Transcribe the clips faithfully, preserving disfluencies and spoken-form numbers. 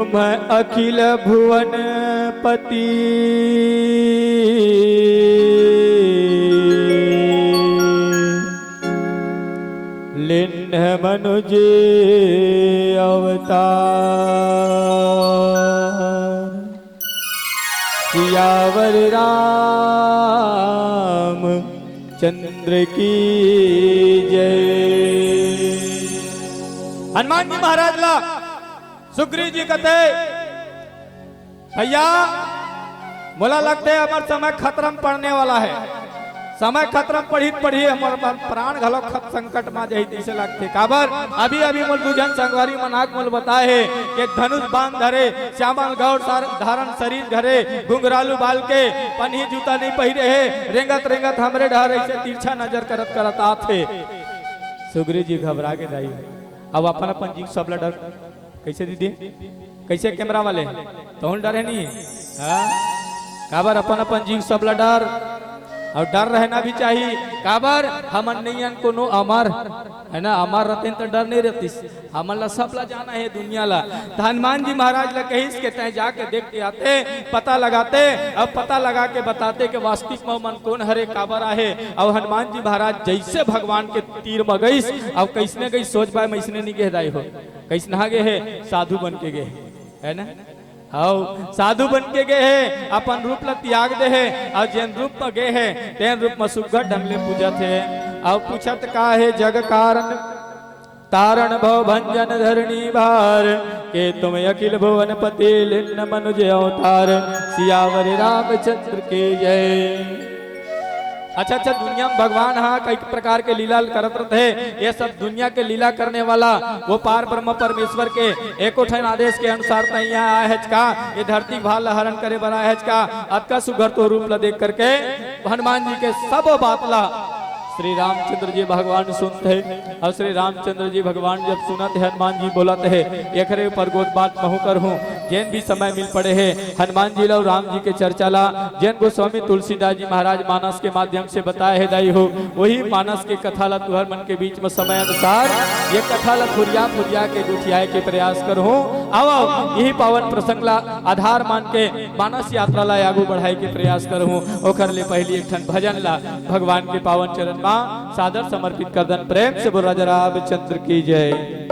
तुम अखिल भुवन पति, लिन्ह मनुज अवतार। सियावर राम चंद्र की जय। हनुमान जी महाराज ला सुग्रीव जी कहते, भैया, मोला लगते हमर समय खतरा म पड़ने वाला है। समय खतरा म पड़ही त पड़ही, हमर प्राण घलो खत संकट मा जाही, तइसे लगथे। काबर? अभी-अभी मोल दू झन संगवारी मन आके मोल बताए हे कि धनुष बाण धरे, श्यामल गौर सार-, धारण शरीर धरे, घुंघरालू बाल के, पनही जूता नइ पहिरे हे, रेंगत-रेंगत हमरे डहर अइसे तिरछा नजर करत-करत आत हे। सुग्रीव जी घबरा गे दाई, अब अपन-अपन जीव सब ल डर कइसे दीदी? कइसे कैमरा वाले? तहूँ ल डर हे नहीं? हाँ? काबर अपन अपन जीव सब ल डर, अउ डर रहना भी चाही। काबर हमन नइयन कोनो अमर, है ना? अमर रहतेन त डर नइ रहतिस। हमन ला सब ला जाना हे दुनिया ला। त हनुमान जी महाराज ला कहिस के तैं जाके देख के आते, पता लगाते, अउ पता लगा के बताते के वास्तविक म मन कोन हरे, काबर आहे। अउ हनुमान जी महाराज जइसे भगवान के तीर म गइस, अउ कइसने गइस सोच पाए, मइसने नइ गे दाई हो। कइसनहा गे हे? साधु बन के गे हे, है ना? हव, साधु बन के गे हे, अपन रूप ला त्याग दे हे, अउ जेन रूप म गे हे, तेन रूप म सुग्घर ढंग ले पूजत हे। अउ पूछत का हे जग कारण, तारण भव भंजन धरणी भार, के तुम अखिल भुवन पति लिन्न मनुज अवतार। सियावर रामचंद्र की जय। अच्छा, अच्छा, दुनिया म भगवान ह कई प्रकार के लीला करत रथे। ये सब दुनिया के लीला करने वाला वो पार ब्रह्म परमेश्वर के एको ठन आदेश के अनुसार तैं यहाँ आए हच का, ये धरती के भार ला हरण करे बर आए हच का। अतका सुघर तो रूप ला देख करके हनुमान जी के सब बात ला श्री रामचंद्र जी भगवान सुनत हे। अउ श्री रामचंद्र जी भगवान जब सुनत हे, हनुमान जी बोलत हे, एकरे ऊपर गोठ बात महूँ करहूँ। जेन भी समय मिल पड़े हे, हनुमान जी ला अउ राम जी के चर्चा ला, जेन गोस्वामी तुलसीदास जी महाराज मानस के माध्यम से बताए हे दाई हो, वही मानस के कथा ला तुहर मन के बीच म समय अनुसार ये कथा ला फुरिया फुरिया के गुठियाए के प्रयास करहूँ। आओ, आओ, यही पावन प्रसंग ला आधार मान के मानस यात्रा ला आगू बढ़ाए के प्रयास करहूँ। ओखर ले पहिली एक ठन भजन ला भगवान के पावन चरण मा सादर समर्पित कर दन। प्रेम से बोल राजा रामचंद्र की जय।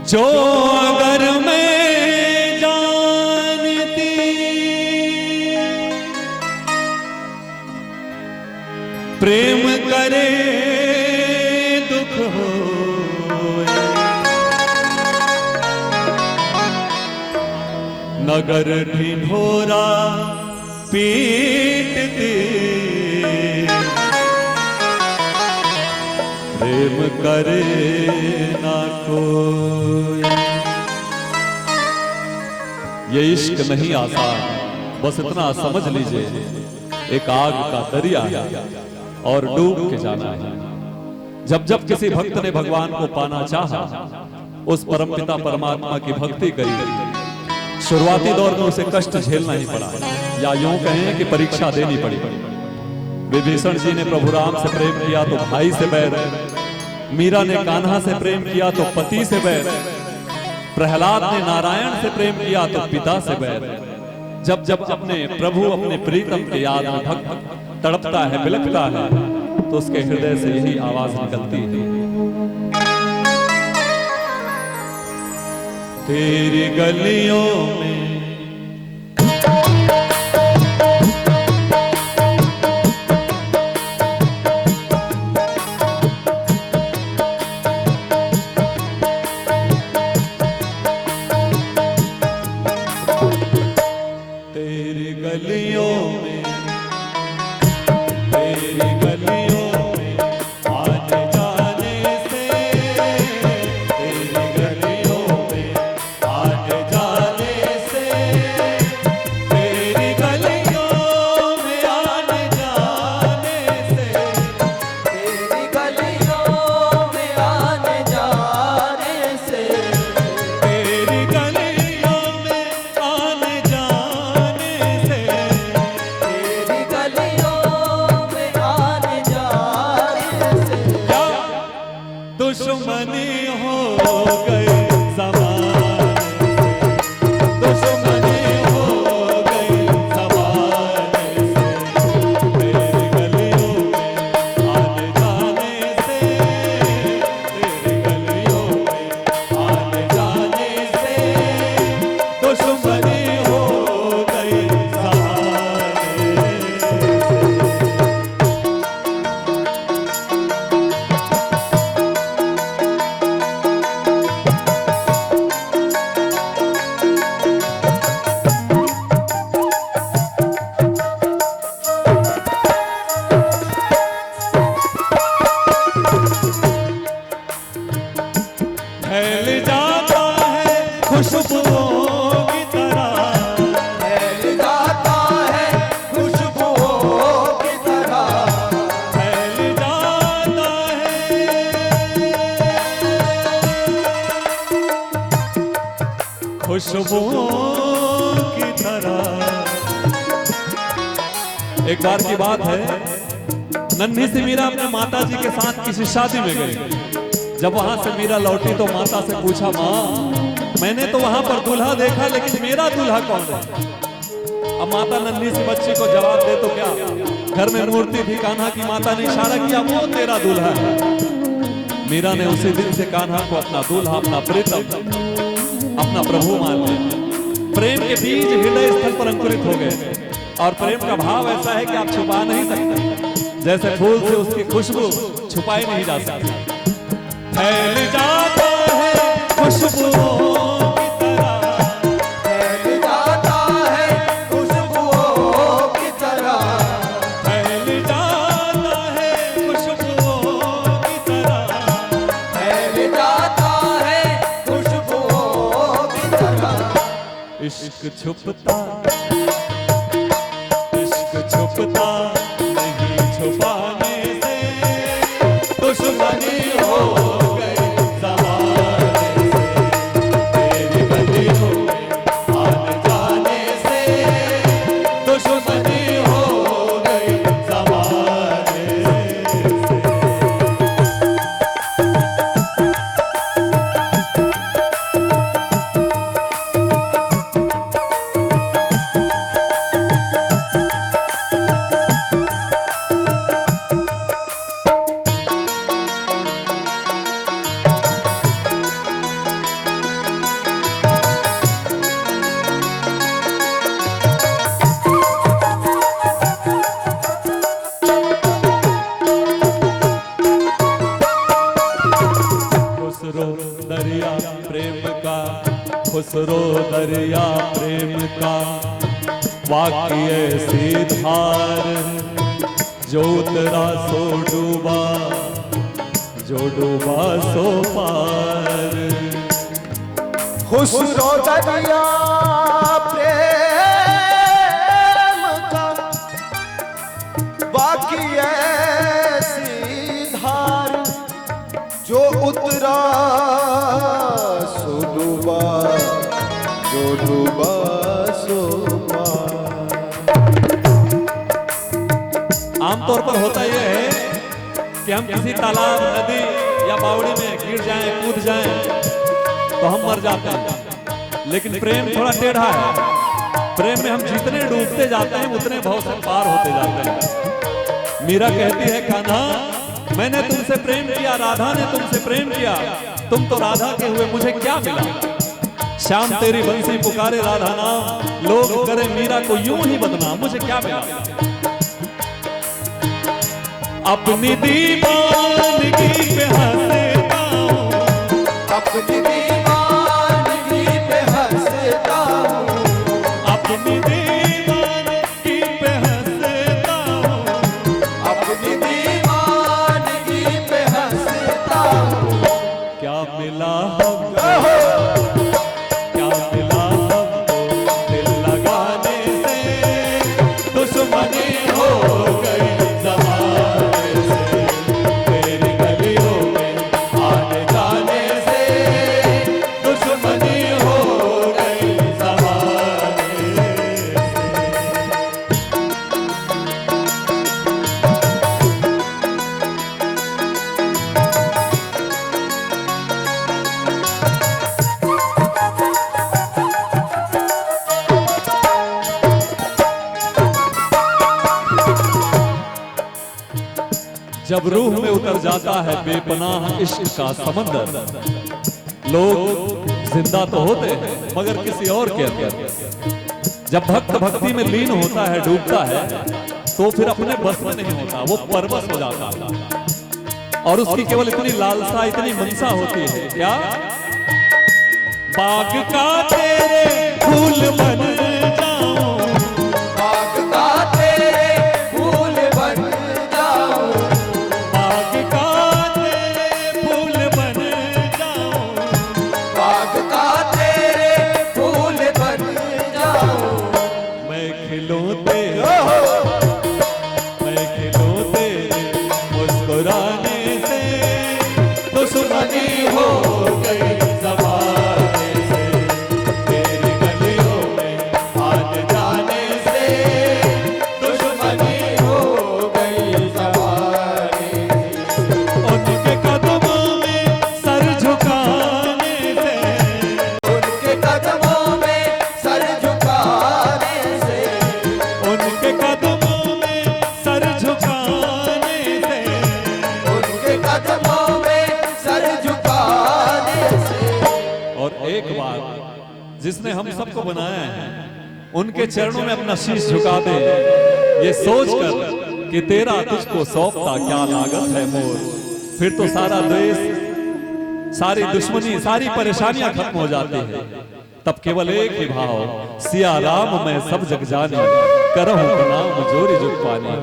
जो अगर मैं जानती, प्रेम करे दुख होए, नगर ढिंढोरा पीटती, प्रेम करे ना कोई। ये इश्क नहीं आसान, बस इतना समझ लीजिए, एक आग का दरिया है और डूब के जाना है। जब जब किसी भक्त ने भगवान को पाना चाहा, उस परमपिता परमात्मा की भक्ति करी, शुरुआती दौर में उसे कष्ट झेलना ही पड़ा, या यूं कहें कि परीक्षा देनी पड़ी। विभीषण जी ने प्रभु राम से प्रेम किया तो भाई से बैर, मीरा ने कान्हा से प्रेम किया तो पति से बैर, प्रहलाद ने नारायण से प्रेम किया तो पिता से बैर। जब जब अपने प्रभु, अपने प्रीतम के याद में भक्त तड़पता है, बिलखता है, तो उसके हृदय से यही आवाज निकलती है। तेरी गलियों में तेरी गलियों में, तेरी गलियों में आज जाने से, तेरी गलियों में आज जाने से वो की तरह। एक बार की बात है, नन्ही सी मीरा अपने माता जी के साथ किसी शादी में गई। जब वहां से मीरा लौटी तो माता से पूछा, "माँ, मैंने तो वहां पर दूल्हा देखा, लेकिन मेरा दूल्हा कौन है?" अब माता नन्ही सी बच्ची को जवाब दे तो क्या? घर में मूर्ति थी कान्हा की, माता ने इशारा किया, "वो तेरा दूल्हा है।" मीरा ने उसी दिन से कान्हा को अपना दूल्हा, अपना प्रीतम, अपना प्रभु मान लिया। प्रेम के बीज हृदय स्थल पर अंकुरित हो गए और प्रेम का भाव ऐसा है कि आप छुपा नहीं सकते, जैसे फूल से उसकी खुशबू छुपाई नहीं जा सकती। फैल जाता है खुशबुओं की तरह। फैल जाता है खुशबुओं की तरह। फैल जाता है खुशबुओं की तरह। फैल जाता है खुशबुओं की तरह। इश्क छुपता, इश्क छुपता नहीं छुपाने से, दुश्मनी हो गई जमाने से। तेरी गलियों में आने जाने से, दुश्मनी हो गई जमाने से। खुसरो दरिया प्रेम का, खुसरो दरिया प्रेम का, वाकई ऐसी धार, जो उतरा सो डूबा, जो डूबा सो पार। खुसरो दरिया प्रेम का, वाकई ऐसी धार, जो उतरा सो डूबा, जो डूबा सो पार। आमतौर पर होता यह है कि हम किसी तालाब, नदी या बावड़ी में गिर जाएं, कूद जाएं, तो हम मर जाते हैं। लेकिन प्रेम थोड़ा टेढ़ा है। प्रेम में हम जितने डूबते जाते हैं, उतने भव से पार होते जाते हैं। मीरा कहती है, "कान्हा, मैंने तुमसे प्रेम किया, राधा ने तुमसे प्रेम किया, तुम तो राधा के हुए, मुझे क्या मिला? श्याम तेरी बंसी पुकारे राधा नाम, लोग करे मीरा को यूं ही बदनाम, मुझे क्या मिला?" अपनी दीवानगी पे हंसता हूँ। अपनी दीवानगी पे हंसता हूँ। अपनी दीवानगी पे हंसता हूँ। अपनी दीवानगी पे हंसता हूँ। क्या मिला हमको? ओहो! क्या मिला हमको दिल लगाने से? दुश्मनी हो गई जमाने से। तेरी गलियों में आने जाने से दुश्मनी हो गई जमाने से। जब रूह में उतर जाता है बेपनाह इश्क का समंदर, लोग जिंदा तो होते हैं, मगर किसी और के अंदर। जब भक्त भक्ति में लीन होता है, डूबता है, तो फिर अपने बस में नहीं होता, वो परवश हो जाता है। और उसकी केवल इतनी लालसा, इतनी मंशा होती है, क्या? बाग का तेरे फूल बन जाऊं। बाग का तेरे फूल बन जाऊं। बाग का तेरे फूल बन जाऊं। बाग का तेरे फूल बन जाऊं। मैं खिलौते, ओहो! मैं खिलौते मुस्कुराने से दुश्मनी हो गई जमाने से। तेरी जिसने हम सबको बनाया है, उनके चरणों में अपना शीश झुका दे, ये सोचकर कि तेरा तुझको सौंपता क्या लागत है मोर। फिर तो सारा द्वेष, सारी दुश्मनी, सारी परेशानियां खत्म हो जाती है। तब केवल एक ही भाव, सिया राम मैं सब जग जानी, करहु प्रणाम जोरि जुग पानी।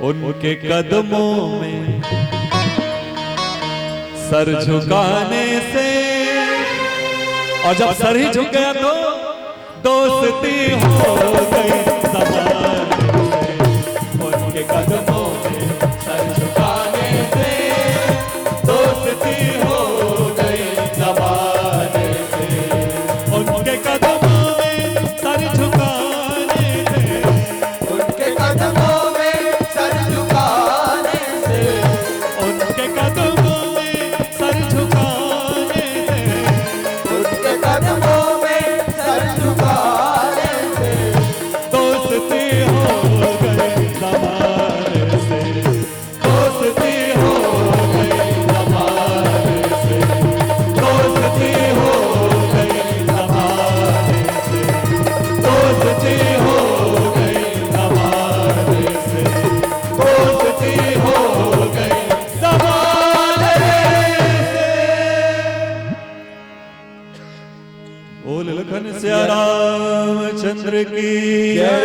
उनके कदमों में सर झुकाने से, और जब सर ही झुक गया तो दोस्ती हो गई जमाने से। उनके कदमों में सर झुकाने से दोस्ती हो गई जमाने से। उनके कदमों में सर झुकाने से, उनके कदमों में सर झुकाने से, उनके कदमों में सर झुकाने से, उनके कदमों में सर झुकाने से दोस्ती हो गई जमाने से। दोस्ती हो गई जमाने से, दोस्ती हो गई जमाने से, दोस्ती हो गई जमाने से, दोस्ती हो गई जमाने से। बोल लखन सिया रामचंद्र की जय।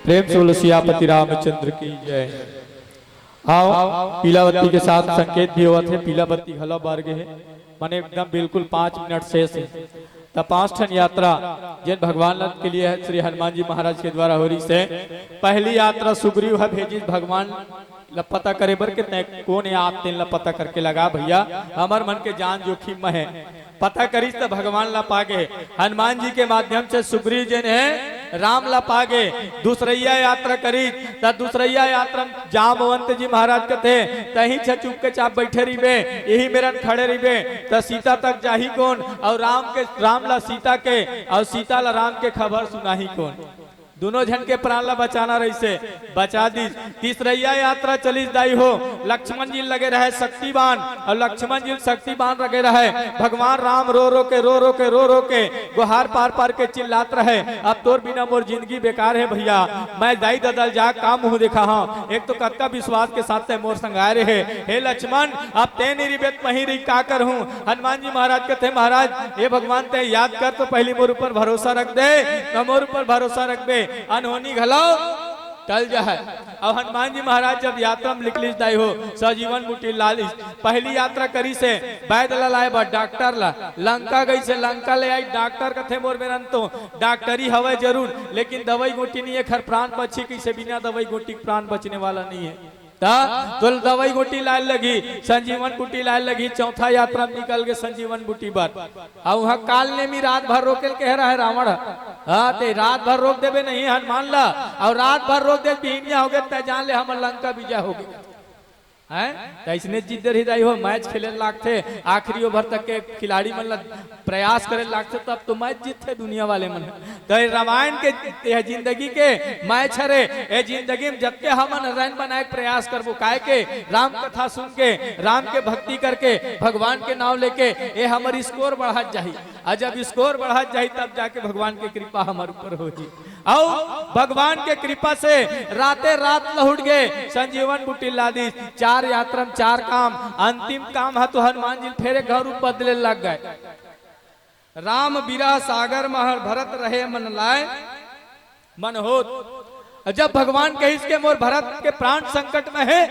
प्रेम से बोलो सियापति रामचंद्र की जय। आओ, पीला बत्ती के साथ संकेत भी होवत हे, पीला बत्ती घलो बार गे हे, माने एकदम बिल्कुल पाँच मिनट शेष हे। त पांच ठन यात्रा जेन भगवान ला के लिए हे, श्री हनुमान जी महाराज के द्वारा हो रहिस हे। पहली यात्रा सुग्रीव ह भेजिस भगवान ला पता करे बर के तैं कोन हे आप, तेन ला पता करके लगा भैया, हमर मन के जान जोखिम म हे। पता करिस त भगवान ला पागे। हनुमान जी के माध्यम से सुग्रीव जेन हे राम ला पागे। दूसरइया यात्रा करिस त दूसरइया यात्रा म जामवंत जी महाराज कथे, तहीं छ चुपके चाप बैठे रहिबे, यही मेरन खड़े रहिबे, त सीता तक जाही कोन? अउ राम के, राम ला सीता के, अउ सीता ला राम के खबर सुनाही कोन? दुनों झन के प्राण ला बचाना रहिसे, बचा दीस। तीसरइया यात्रा चलिस दाई हो, लक्ष्मण जी लगे रहे शक्ति बाण, अउ लक्ष्मण जी शक्ति बाण लगे रहे। भगवान राम रो रो के, रो रो के, रो रो के गोहार पार पार के चिल्लात रहे, अब तोर बिना मोर जिंदगी बेकार हे भैया, मैं दाई ददा ल जा का मुंह देखाहूं? एक तो कतका विश्वास के साथ तैं मोर संग आय रहे, हे लक्ष्मण, अब तैं नइ रहिबे त महीं रहि का करहूं? हनुमान जी महाराज कथे, महाराज, हे भगवान, तैं याद कर तो पहिली मोर ऊपर भरोसा रख दे, त मोर ऊपर भरोसा रखबे, अनहोनी घलो टल जाहय। अउ हनुमान जी महाराज जब यात्रा म निकलिस दाई हो, संजीवन बूटी लालिस, पहली यात्रा करिस हे, बैद ला लाय बर डॉक्टर ला, लंका गइस हे, लंका ले आइस डॉक्टर, कथे मोर मेरन तो डॉक्टरी हवय जरूर, लेकिन दवई गोटी नइ हे, एखर प्राण बचही कइसे, बिना दवई गोटी के प्राण बचने वाला नइ हे। त तोला दवई गोटी लाय लगही, संजीवन बूटी लाय लगही। चौथा यात्रा म निकल गे संजीवन बूटी बर। अउ उहां काल नेमी रात भर रोके ल कहे रहे रावण ह। हां, तैं रात भर रोक देबे नहीं हनुमान ला, अउ रात भर रोक दे, बिहनिया होगे, तैं जान ले हमर लंका विजय होगे। हैं? त अइसने जिद्द रही दाई हो, मैच खेले ल लागथे, आखिरी ओवर तक के खिलाड़ी मन ला प्रयास करे ल लागथे, तब तो मैच जीतथे दुनिया वाले मन। त ये रामायण के, ये जिंदगी के मैच हरे, ये जिंदगी म जतके हमन रन बनाए के प्रयास करबो, काहे के राम कथा सुन के, राम के भक्ति करके, भगवान के नांव लेके, ये हमर स्कोर बढ़त जाही। अउ जब स्कोर बढ़त जाही, तब जाके भगवान के कृपा हमर ऊपर होही। अउ भगवान के कृपा से राते रात लहुट गे, संजीवन बूटी ला दिस। चार यात्रा म चार काम, अंतिम काम ह तो हनुमान जी फेर एक घांव रूप बदले लग गए। राम बिरह सागर म हर भरत रहे मन लाय मन होत। अउ जब भगवान कहिस के मोर भरत के प्राण संकट म हे,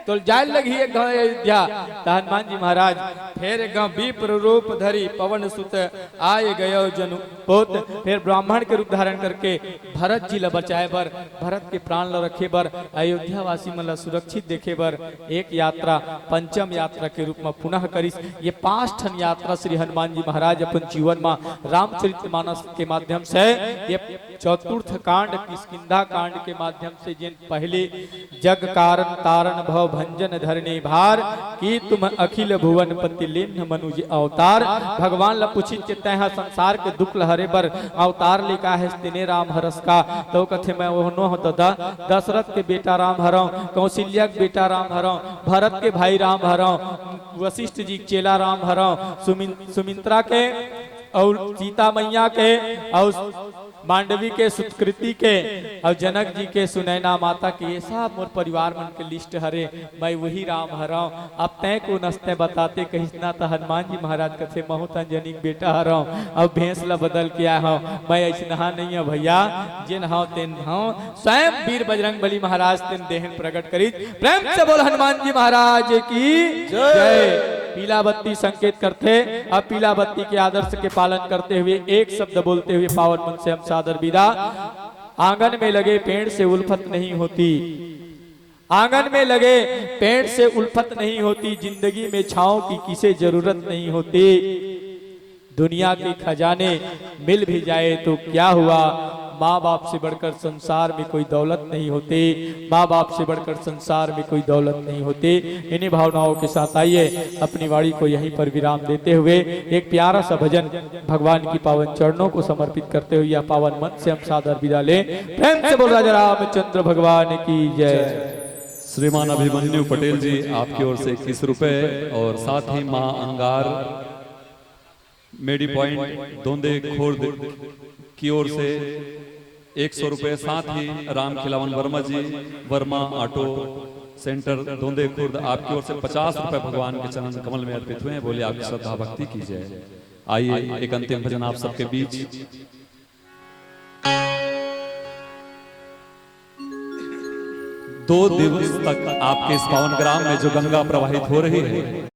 तो जाय लगही एक घांव अयोध्या। त हनुमान जी महाराज फेर एक घांव विप्र रूप धरी पवन सुत आय गयो जनु पोत। फेर ब्राह्मण के रूप धारण करके भरत जी ला बचाए बर, भरत के प्राण ला रखे बर, अयोध्या वासी मन ला सुरक्षित देखे बर एक यात्रा, पंचम यात्रा के रूप म पुनः करिस। ये पांच ठन यात्रा श्री हनुमान जी महाराज अपन जीवन म रामचरित मानस के माध्यम से, ये चतुर्थ कांड, किष्किंधा कांड के माध्यम से जेन पहली जग कारण तारण भव भंजन धरनी भार, कि तुम अखिल भुवन पति लिन्ह मनुज अवतार। भगवान ला पूछिस के तैं ह संसार के दुख ल हरे बर अवतार लेके आहे हस, तेने राम हरस का? त ओ कथे, मैं ओहनो हंव ददा, दशरथ के बेटा राम हरंव, कौशल्या के बेटा राम हरंव, भरत के भाई राम हरंव, वशिष्ठ जी के चेला राम हरंव, सुमिन-, सुमित्रा के अउ सीता मैया के अउ मांडवी के, सुतकृति के अउ जनक जी के, सुनैना माता के, ये सब मोर परिवार मन के लिस्ट हरे। मैं वही राम हरंव। अब तैं कोन अस तैं बता, तैं कहिस ना, त हनुमान जी महाराज कथे, महूं त अंजनी के बेटा हरंव, अब भेस ल बदल के आय हंव। मैं अइसनहा नइ हंव भइया, जेन हंव तेन हंव। स्वयं वीर बजरंग बली महाराज तेन देह म प्रगट करिस। प्रेम से बोल हनुमान जी महाराज की जय। जय। पीला बत्ती संकेत करथे। अब पीला बत्ती के आदर्श के पालन करते हुए एक शब्द बोलते हुए पावन मन से हम सादर विदा। आंगन में लगे पेड़ से उल्फत नहीं होती, आंगन में लगे पेड़ से उल्फत नहीं होती, जिंदगी में छांव की किसे जरूरत नहीं होती। दुनिया के खजाने मिल भी जाए तो क्या हुआ, माँ बाप से बढ़कर संसार में कोई दौलत नहीं होती, माँ बाप से बढ़कर संसार में कोई दौलत नहीं होती। इन्हीं भावनाओं के साथ आइए, अपनी वाणी को यहीं पर विराम देते हुए एक प्यारा सा भजन भगवान की पावन चरणों को समर्पित करते हुए यह पावन मंच से हम सादर विदा लें। प्रेम से बोल राजा रामचंद्र भगवान की जय। श्रीमान अभिमन्यु पटेल जी, आपकी ओर से इक्कीस रुपए और साथ ही मां अंगार मेडी पॉइंट दोंदे खुर्द की ओर से एक सौ रुपए, साथ ही राम खिलावन वर्मा जी, वर्मा ऑटो सेंटर दोंदे खुर्द, आपकी ओर से पचास रुपए भगवान के चरण कमल में अर्पित हुए हैं। बोलिए, आपकी श्रद्धा भक्ति की जय। आइए, एक अंतिम भजन आप सबके बीच। दो दिवस तक आपके इस पावन ग्राम में जो गंगा प्रवाहित हो रही है,